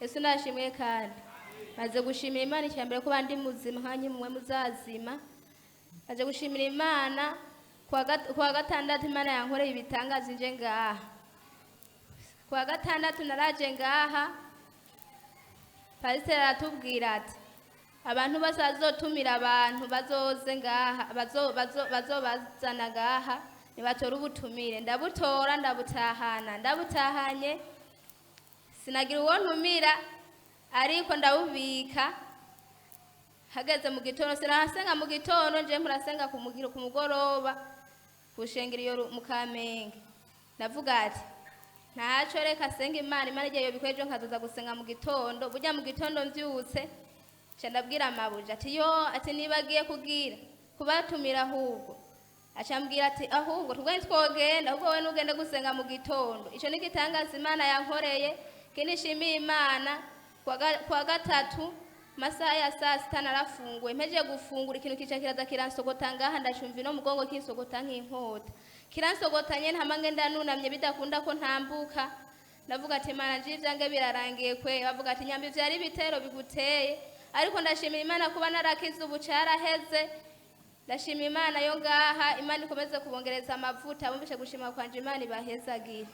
Yesu nashimwe. Kandi maze gushimira Imana icya mbere kuba ndi muzima nkanyu mwe muzazima. Maze gushimira Imana kuwa gatandatu Imana yankoreye ibitangaza nje ngaha. Kuwa gatandatu naraje ngaha, pasiteri aratubwira ati abantu bose bazotumira abantu bazoze ngaha, bazobazana ngaha nibatora ubutumire. Ndabutora, ndabutahana. Ndabutahanye sinagira uwo ntumira, ariko ndabubika. Hageze mu gitondo sinasenga mu gitondo, nje murasenga ku mugoroba kushengera iyo mu Kamenge. Ndavuga ati ntaco, reka senga Imana, Imana igihe yobikora ejo nkazoza gusenga mu gitondo. Burya mu gitondo mvyutse nca ndabwira mabuja ati yo, ati nibagiye kugira kubatumira. Ahubwo acambwira ati ahubwo twebwe ntitwogenda, ahubwo wowe nugende gusenga mu gitondo. Ico ni igitangaza Imana yankoreye. Ikindi nshimiye Imana, kuwa gatatu masaha ya saa sita narafunguye. Mpejeje gufungura, ikintu kica kiraza kiransogota ngaha, ndacumva ino mugongo kinsogota nk'inkota, kiransogota nyene hama ngenda nunamye bidakunda ko ntambuka. Ndavuga ati Mana, nje ivyange birarangiye kwe. Bavuga ati nyamba ivyari ibitero biguteye, ariko ndashimira Imana kuba narakize, ubu caraheze. Ndashima Imana yo ngaha. Imana ikomeze kubongereza amavuta. Bumvishe gushima kwanje, Imana ibahezagire.